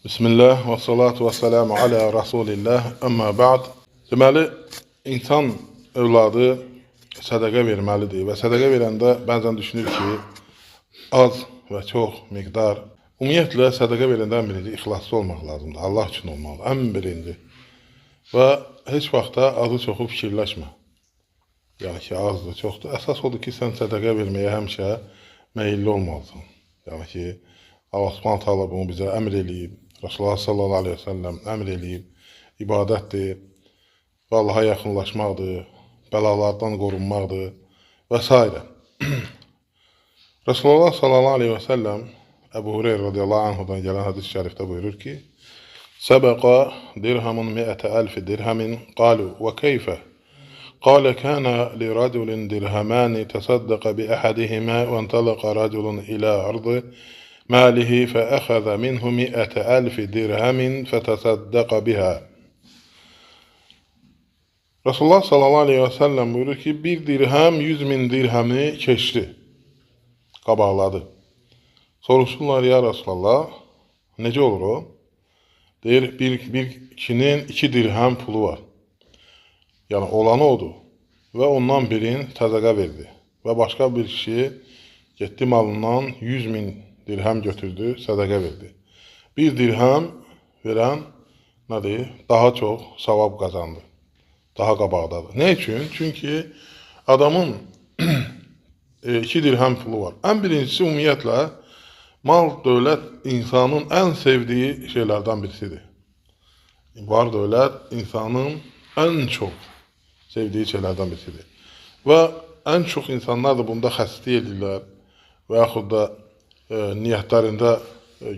Bismillah və salatu və selamu alə Rasulillah. Əmmə ba'd. Deməli, insan övladı sədəqə verməlidir və sədəqə verəndə bəzən düşünür ki, az və çox miqdar. Ümumiyyətlə, sədəqə verəndə ən birinci ixlaslı olmaq lazımdır. Allah üçün olmalıdır. Ən birinci. Və heç vaxt da azı çoxu fikirləşmə. Yəni ki, azdır, çoxdur. Əsas odur ki, sən sədəqə verməyə həmişə meyilli olmalısan. Yəni ki, Allah Subhanahu taala bunu bizə əmr eləyib. Rasulullah sallallahu aleyhi və səlləm əmr eləyib. İbadətdir və Allaha yaxınlaşmaqdır, bəlalardan qorunmaqdır və s. Rasulullah sallallahu aleyhi və səlləm Əbu Hureyra radiyallahu anhudan gələn hədis-i şərifdə buyurur ki, Səbəqa dirhamun mi'ətə əlfi dirhəmin, qalu və keyfə? قال كان لرجل درهمان تصدق بأحدهما وانطلق رجل إلى عرض ماله فأخذ منه 100,000 درهم فتصدق بها. Resulullah sallallahu aleyhi ve sellem buyurur ki bir dirhem 100.000 dirhemi keçdi, qabaqladı. Soruşurlar ya Resulallah necə olur o? Deyir bir kişinin 2 dirhem pulu var. Yəni olanı odur. Və ondan birini sədəqə verdi. Və başqa bir kişi getdi malından 100.000 dirhəm götürdü, sədəqə verdi. Bir dirhəm verən nədir? Daha çox savab qazandı. Daha qabaqdadır. Nə üçün? Çünki adamın 2 dirhəm pulu var. Ən birincisi ümumiyyətlə mal, dövlət insanın ən sevdiyi şeylərdən birisidir. Var dövlət insanın ən çox sevdiyi şeylərdən birisidir. Və ən çox insanlar da bunda xəstlik edirlər və yaxud da niyyətlərində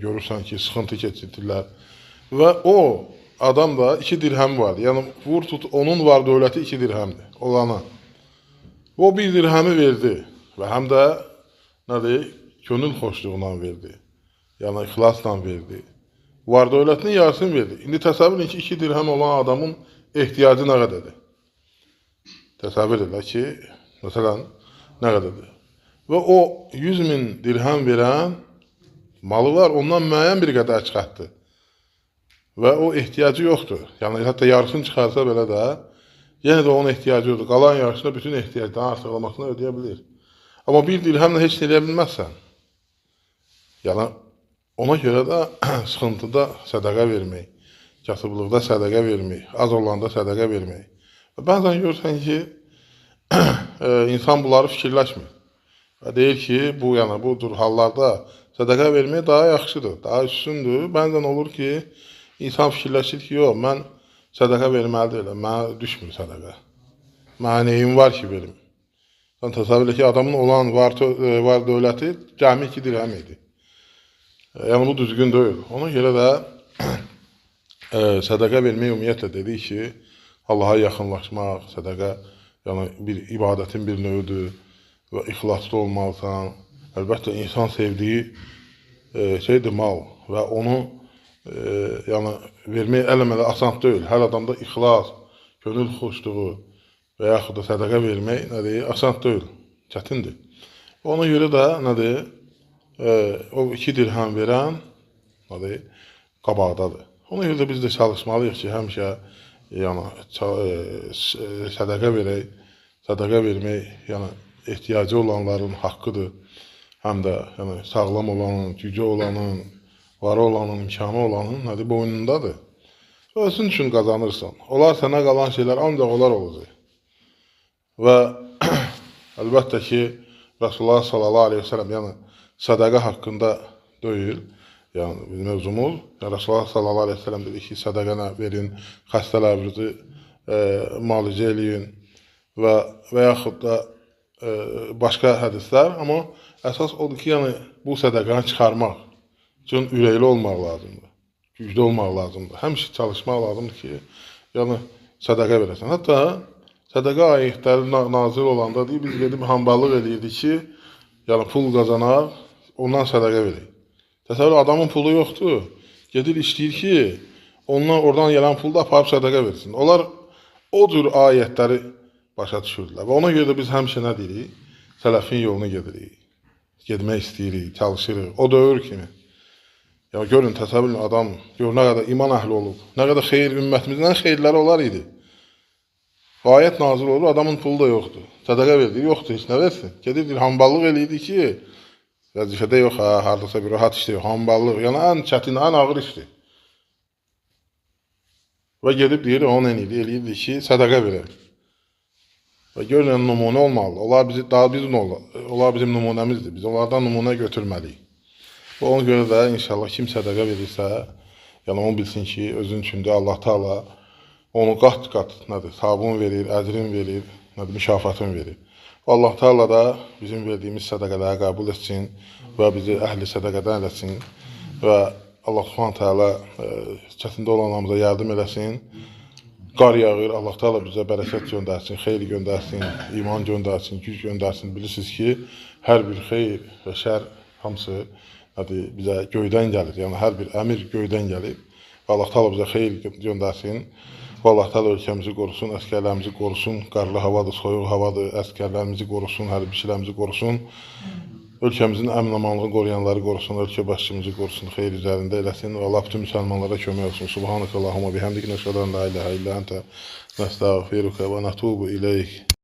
görürsən ki, sıxıntı keçirdirlər. Və o adam da 2 dirhəm var. Yəni vur tut onun var dövləti 2 dirhəmdir olana. O bir dirhəmi verdi və həm də nədir? Könül xoşluğundan verdi. Yəni ixlasla verdi. Var dövlətinin yarısını verdi. İndi təsəvvür edin ki, 2 dirhəm olan adamın ehtiyacı nə qədərdir? Təsəvvür elə ki, məsələn, nə qədərdir? Və o 100.000 dirhəm verən malı var, ondan müəyyən bir qədər çıxartdı. Və o ehtiyacı yoxdur. Yəni, hətta yarısını çıxarsa belə də, yenə də onun ehtiyacı yoxdur. Qalan yarısını bütün ehtiyacdan artıqlamasını ödəyə bilir. Amma bir dirhəmlə heç nə eləyə bilməzsən. Yəni, ona görə də sıxıntıda sədəqə vermək, kasıblıqda sədəqə vermək, az olanda sədəqə vermək. Və bəzən görürsən ki, insan bunları fikirləşmir. Və deyir ki, bu yəni bu cür hallarda sədəqə vermək daha yaxşıdır, daha üstündür. Bəzən olur ki, insan fikirləşir ki, yox, mən sədəqə verməli deyiləm, mənə düşmür sədəqə. Mənə neyim var ki, verim. Sən təsəvvür elə ki, adamın olan var dövləti cəmi 2 dirhəm idi. Yəni bu düzgün deyil. Ona görə də sədəqə vermək ümumiyyətlə dedik ki, Allaha yaxınlaşmaq, sədəqə yəni bir ibadətin bir növüdür və ixlaslı olmalısan. Əlbəttə insan sevdiyi şeydir mal və onu yəni vermək əl-əmələ asan deyil. Hər adamda ixlas, könül xoşluğu və yaxud da sədəqə vermək nədir? Asan deyil, çətindir. Ona görə də nədir? O 2 dirhəm verən nədir? Qabaqdadır. Ona görə də biz də çalışmalıyıq ki, həmişə yəni sədəqə verək. Sədəqə vermək, yəni ehtiyacı olanların haqqıdır. Həm də yəni sağlam olanın, gücü olanın, varı olanın, imkanı olanın nədir? Boynundadır. Özün üçün qazanırsan. Onlar sənə qalan şeylər ancaq onlar olacaq. Və əlbəttə ki, Rasulullah sallallahu aleyhi və səlləm, yəni sədəqə haqqında deyil, yəni mövzumuz. Yəni, Rasulullah sallallahu aleyhi və səlləm dedi ki, sədəqə verin, xəstələrinizi müalicə eləyin və yaxud da başqa hədislər. Amma əsas odur ki, yəni bu sədəqəni çıxarmaq üçün ürəkli olmaq lazımdır, güclü olmaq lazımdır. Həmişə çalışmaq lazımdır ki, yəni sədəqə verəsən. Hətta sədəqə ayətləri nazil olanda deyir, biz gedib hamballıq eləyirdik ki, yəni pul qazanaq, ondan sədəqə verək. Təsəvvür, adamın pulu yoxdur. Gedir işləyir ki, ondan oradan gələn pulu da aparıb sədəqə versin. Onlar o cür ayətləri başa düşürdülər. Və ona görə də biz həmişə nə deyirik? Sələfin yolunu gedirik. Getmək istəyirik, çalışırıq. O dövr kimi. Ya görün, təsəvvür edin, adam gör nə qədər iman əhli olub, nə qədər xeyir, ümmətimizdən xeyirləri olar idi. Bu ayət nazil olur, adamın pulu da yoxdur. Sədəqə verdi, yoxdur, heç nə versin. Gedir, hamballıq eləyirdi ki, vəzifədə yox, ha, hardasa bir rahat işdə yox, hamballıq, yəni ən çətin, ən ağır işdir. Və gedib deyir, onu eləyirdi, eləyirdi ki, sədəqə verər. Və görün, nümunə olmalı. Onlar bizi, daha biz onlar bizim nümunəmizdir. Biz onlardan nümunə götürməliyik. Və ona görə də inşallah kim sədəqə verirsə, yəni onu bilsin ki, özün üçün də Allah Taala onu qat-qat nədir, sabun verir, əcrin verir, nədir, mükafatını verir. Və Allah Taala da bizim verdiyimiz sədəqələri qəbul etsin və bizi əhli sədəqədən eləsin və Allah Subhanahu Taala çətində olanlarımıza yardım eləsin. Qar yağır, Allah Taala bizə bərəkət göndərsin, xeyir göndərsin, iman göndərsin, güc göndərsin. Bilirsiniz ki, hər bir xeyir və şər hamısı nədir, bizə göydən gəlir. Yəni hər bir əmir göydən gəlir. Və Allah Taala bizə xeyir göndərsin. Və Allah Taala ölkəmizi qorusun, əsgərlərimizi qorusun. Qarlı havadır, soyuq havadır, əsgərlərimizi qorusun, hərbiçilərimizi qorusun. Ölkəmizin əmin-amanlığını qoruyanları qorusun, ölkə başçımızı qorusun, xeyir üzərində eləsin və Allah bütün müsəlmanlara kömək olsun. Subhanəkallahumma bihamdik, nəşhədu ən la ilahə illə əntə, nəstəğfiruka və nətubu ileyk.